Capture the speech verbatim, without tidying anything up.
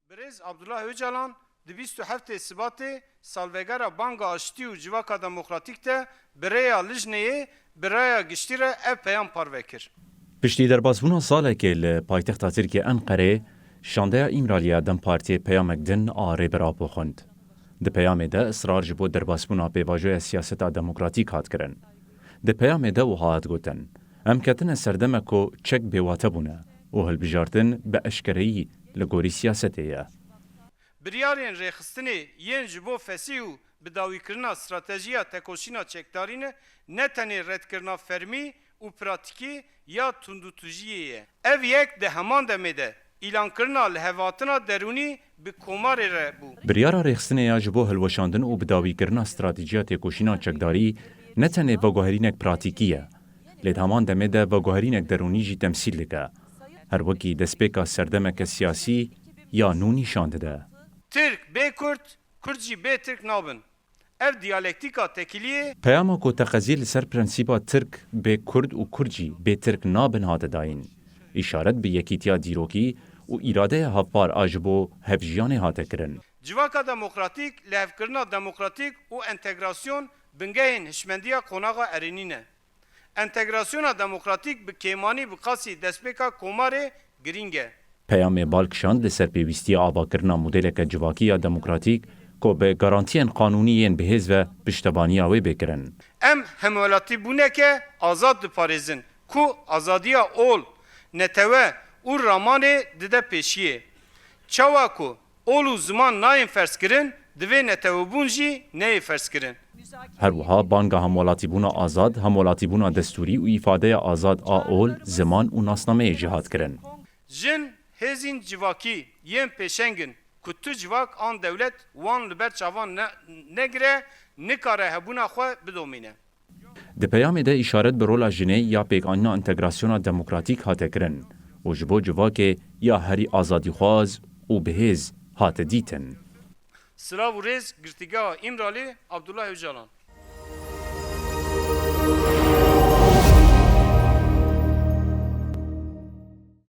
Birêz Abdullah Ocalan di bîst û heftê Sibatê salvegera Banga Aştî û Civaka Demokratîk de bi rêya Lijneyê bi raya giştî re ev peyam parve kir. Piştî derbasbûna salekê li paytexta Tirkiyê Enqereyê, şandeya Îmraliya DEM Partiyê peyamek din a Rêber Apo xwend. Di peyamê de israr ji bo derbasbûna pêvajoya siyaseta demokratîk hat kirin. Di peyamê de wiha hat gotin, Em ketine serdeme ku çek bêwate bûne û hilbijartin bi eşkereyî li gorî siyasetê ye. Biryarên rêxistinê yên ji bo fesîh û bidawîkirina stratejiya tekoşîna çekdarî ne, ne tenê redkirina fermî û pratîkî ya tundûtûjiyê ye. Ev yek di heman demê de îlankirina lihevhatina derûnî bi komarê re bû. Biryara rêxistinê ya ji bo hilweşandin û bidawîkirina stratejiya têkoşîna çekdarî ne tenê veguherînek pratîkî ye, lê di heman demê de veguherînek derûnî jî temsîl dike. Her wekî destpêka serdemeke siyasî ya nû nîşan dide. Tirk bê Kurd, Kurd jî bê Tirk nabin. Ev diyalektîka tekiliyê. Peyama ku teqezî li ser prensîba Tirk bê Kurd û Kurd jî bê Tirk nabin hate dayîn. Îşaret bi yekîtiya dîrokî û îradeya hevpar a ji bo hevjiyanê hate kirin. Civaka demokratîk, lihevkirina demokratîk û entegrasyon bingehên hişmendiya qonaxa erênî ne. Entegrasyona demokratîk bi kêmanî bi qasî destpêka komarê girîng e. Peyamê bal kişand li ser pêwîstiya avakirina modeleke civakî ya demokratîk ku bi garantiyên qanûnî yên bihêz ve piştevaniya wê bê kirin. Em hemwelatîbûneke azad diparêzin ku azadiya ol, netewe û ramanê dide pêşiyê. Çawa ku ol û ziman nayên ferzkirin, divê netewebûn jî neyê ferzkirin. Her wiha banga hemwelatîbûna azad, hemwelatîbûna destûrî û îfadeya azad a ol, ziman û nasnameyê jî hat kirin. Jin hêzên civakî yên pêşeng in ku tu civak an dewlet wan li ber çavan ne-, negire, nikare hebûna xwe bidomîne. Di peyamê de îşaret bi rola jinê ya pêkanîna entegrasyona demokratîk hate kirin û ji bo civakê ya herî azadîxwaz û bihêz hate dîtin. Silav û rêz, Girtîgeha Îmralî, Abdullah Ocalan.